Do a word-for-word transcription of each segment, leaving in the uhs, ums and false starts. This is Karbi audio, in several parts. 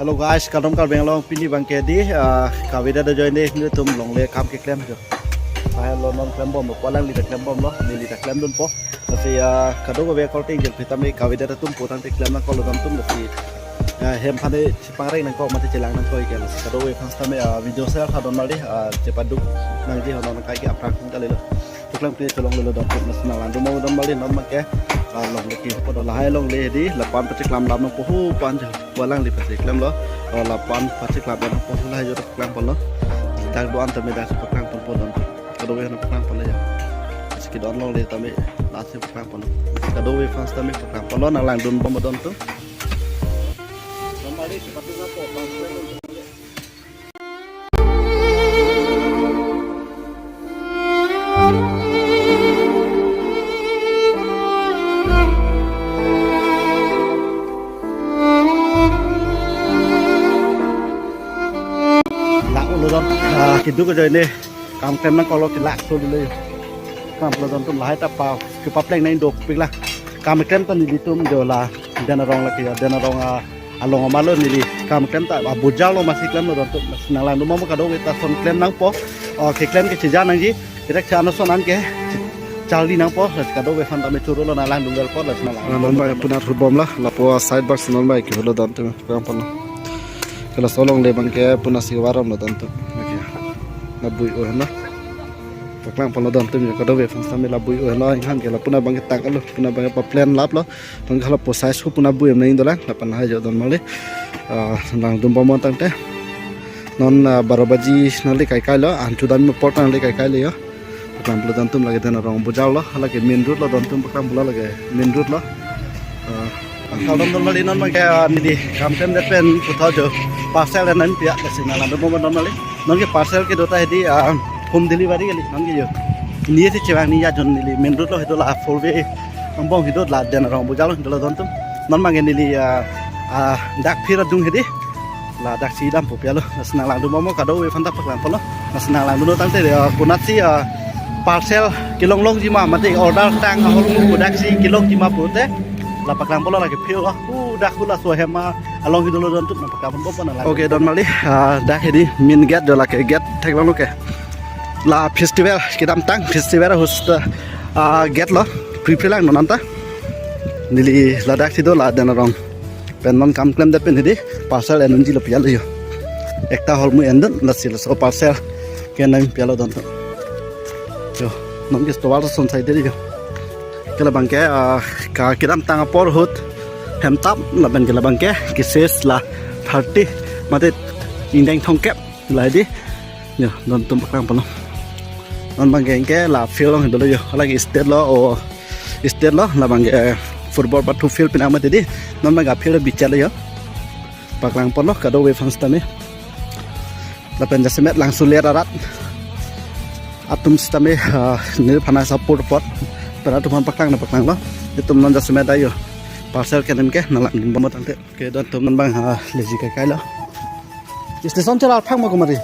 Hello guys, kardom Karbi Anglong, pini abangke di, ah, kavedet ajoine nelitum longle akam keklem jo. Lahai lo non klembomlo, pu alangli ta klembomlo, neli ta klemdunpo. Lasi, ah, kadokave korte ingjir pi tame kavedet atum pu tangte klem nangkoklo don atum lasi. Ah, hem aphan chepangreng nangkok mate chelang nangkok ikya lasi. Kadokave aphan tame, ah, video share tha don mali, ah, chepaduk nangji ho non kaike aphrang kalilo. Choklang pi cholonglelo don atum lasi nanglangdunbom don mali non abangke, ah, longle kepo do lahai longle di lapu-an pacheklam lam nangpo hu pu-an jo. Pu alangli pacheklemlo, o lapu-an pacheklam nangpo hu lahai jo paklang ponlo. Dak do-an tame dak paklang ponpo don atum. Kadokave nangpaklang ponlo ya. Lasi kedon longle tame lasi paklang ponlo. Kadokave aphan tame paklang ponlo nanglangdunbom don atum. Lak-olo don, ah, keduk ajoine kam klem nangkoklo kelak so dile. Kam lo don atum lahai ta pa, kepapleng nang dopiklo. Kam klem ta nelitum jo la, Den Arong lake ya, Den Arong, ah, along amalo neli kam klem ta, ah, bujalo masi klemlo don atum. Nanglangdunbom kadokave ta son klem nangpo. Oh, keklem ke cheja nangji. Direct cha ano son an ke charli nangpo. Lasi kadokave aphan tame chorolo nanglangdunbompo lasi nanglang. Ah, non abang puna thubomlo, lapu side box non abang keholo don atum. Paklang ponlo. Ke laso longle abangke puna si varomlo don atum. Okay. Labui o hena. Paklang ponlo don atum jo kadokave aphan tame labui o hena. Inghan ke la puna abangke tanglo, puna abangke pa plan laplo. Tong khala posai su puna bui em nang dolang, lapen hai jo don mali. Ah, nanglangdunbom tangte. Non, ah, baro baji nangli kaikailo, an chudan me porta nangli kaikailo yo. Paklang ponlo don atum lake Den Arong bujalo, lake main road lo don atum paklang ponlo lake main road lo. Ah, kardom don mali non abangke, ah, neli kam klemdet pen puthot jo parcel en nangpiya lasi nanglangdunbom don mali. Non ke parcel kedo ta hedi, ah, home delivery kali non ke jo. Neli si chevang neli ajon neli main road lo hedo la four way angbong hedo la Den Arong bujalo hedo la don atum. Non abangke neli, ah, ah, dak phir adung hedi. Ladak si dampo piyalo. Lasi nanglangdunbom kadokave aphan ta paklang ponlo. Lasi nanglangdun tangte, ah, konatsi, ah, parcel kelong longji ma mate order tang ahormu pu dak si kelongji ma pute. La paklang ponlo lake phir, ah, pu dak hu laso hem along hedo lo don atum nangpaklang ponbom nanglangdun. Okay, don mali, ah, dak hedi main gate jo lake gate theklonglo ke. La festival kedamtang festival host, ah, gate lo. Pri pri lang non anta. Neli ladak si do la Den Arong. Pen non kam klemdet pen hedi parcel en unji lo piyalo yo. Ekta ahormu endun lasi laso parcel ke nangpiyalo don atum. Jo, non ke store son sai deri jo. Ke labangke, ah, ka kedamtang apor ahut hem tap lapen ke labangke ke ses la thirty mate ingdeng thomkep la hedi. Jo, don atum paklang ponlo. Non abangke ke la field along hedo lo jo. Lake state lo, o state lo, labangke, eh, football pathu field pinang mate di. Non abangke field bichar lo jo. Paklang ponlo kadokave aphan tame. Lapen jasemet Langsoler arat atum sitame, ah, neli aphan support apot. Pen atum aphan paklang nangpaklanglo. Itum non jasemet ajo parcel kenem ke nanglangdunbom tangte. Okay, don atum non abang, ah, leji kaikailo. Station chala phang ma kumari.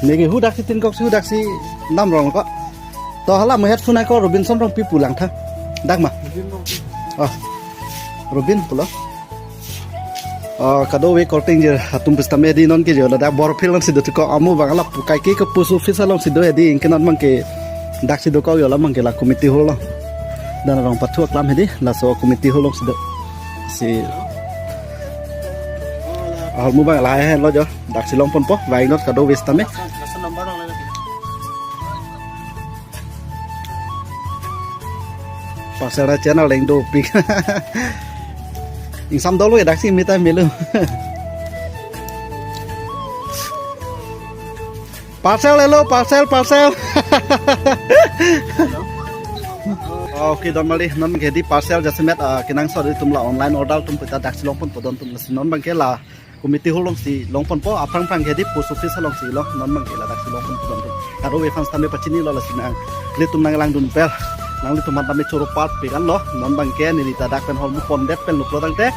Neke hu dak si tin kok si hu dak si nam rong ko. To hala mo headphone ko Robinson Rongpi pu lang tha. Dak ma. Oh. Robin pulo. Oh, kadokave korte ingjir atum pusitame di non ke jo ladak Boro field along si do ko amu abang la pu kaike ke post office along si do hedi ingke non abangke dak si do ko jo la abangke la committee hall lo. Den Arong pathu aklam hedi laso committee hall along si do. Si ahormu abang lahai henlo jo. Dak si long ponpo, vang not kadokave tame. Parcel ra channel leng dopik. Ingsam dolo ya dak si mita melu. Parcel helo, parcel, parcel. Okay, don mali, non ke di parcel jasemet, ah, kenangsot itum la online order atum pita dak si long ponpo don atum lasi non abangke la committee hall along si long ponpo, aphrang phrang ke di post office along si long, non abangke ladak si long ponpo don atum. Kadokave aphan tame pachinilo lasi nanglitum nanglangdun pel. Nanglitum aphan tame choro part pi kan lo, non abangke neli ta dak pen ahormu pondet pen luklo tangte,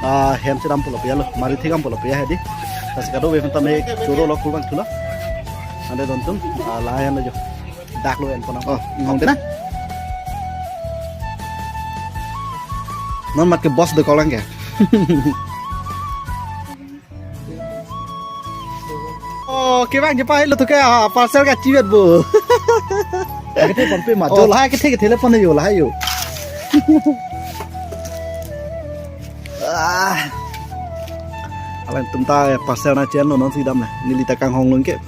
ah, hem chedam pulo piyalo, mari thik dam pulo piya hedi. Lasi kadokave aphan tame chorolo kurvangthulo. Ante don atum, ah, lahai henlo jo. Dak lo en ponang. Oh, ngong de na? Non mat ke boss do kolang ke. Okay bang, cepat lo tuh ke, ah, parcel kachivet bo. Kethe ponpe ma, jo lahai kethe kethe le pon yo lahai yo. Ah. Alangtum ta parcel nangchenlo nonsi damnang. Neli ta kanghong lun ke.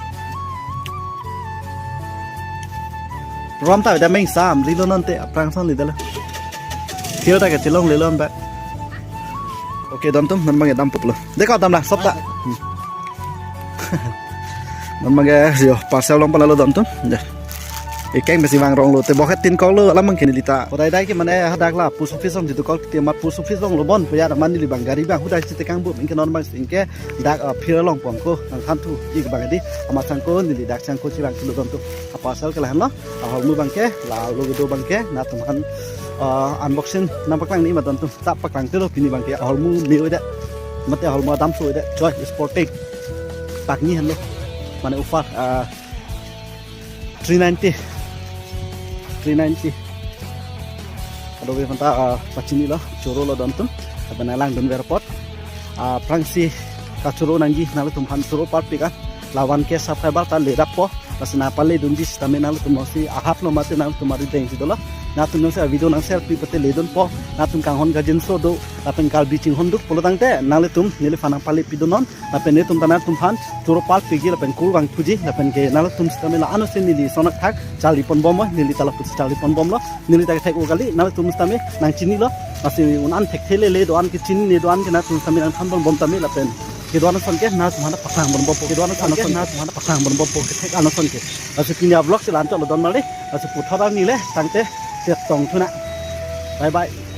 Rom ta da meng sam rilo nonte aphrang son li dala. Thil ta kachelonglelo ba. Okay, dontum non bang dampo pulo. Deko damnang sop ta. Hmm. Non bang yo parcel long pala lo dontum. Ya. Ikeng besi bang rong lo te boket tin kok lo alam bang kini lita. Kodai dai ke mane hadak la post office along jitu kok te mat post office along lo bon puya man neli bang gari bang hudai site kang bu ingke non bang ingke dak, ah, phir along pon ko nangthan thu ik bang di amat sangko neli dak sangko chirang lo dontum. A parcel ke lahenlo. Ahormu bang ke la lo do bang ke nangtumphan, ah, unboxing nangpaklang ni ma dontum. Ta paklang telo pini bang ke ahormu me-o de. Mate ahormu damso de. Joy Sporting. Pakni henlo. Mane offer, ah, three ninety. Three ninety. Ado be phanta, ah, pachinilo, choro lo dontum. Aben alang dun verpot. Ah, aphrangsi kachoro nangji nanglitumphan choro parpik an. La one K subscriber ta ledappo. Lasi nangpale dunji sitame nanglitum si ahap lo mate nanglitum ari dengsi dolo. Nangtum nangsi a video nang share pi pate ledunpo. Nangtum kanghon kajinso do. Lapen Karbi chinghon duk pulo tangte nanglitum neliphan nangpale pidunon. Lapen netum ta nangtumphan choro parpikji lapen kurvangthuji lapen ke nanglitum sitame la ano si neli sonak thak charli ponbom, neli ta lapu charli ponbomlo. Neli ta kethek-o kali, nanglitum sitame nangchinilo. Lasi un-an thekthe lele do-an kechini do-an ke nangtum sitame nangthan ponbom tame lapen kedo-an ason ke nangtumphan paklang ponbompo, kedo-an ason ke nangtumphan paklang ponbompo kethek-an ason ke. Lasi pini a vlog si la-anchot lo don mali. Lasi puthot arni le tangte chetong thunang. Bye bye.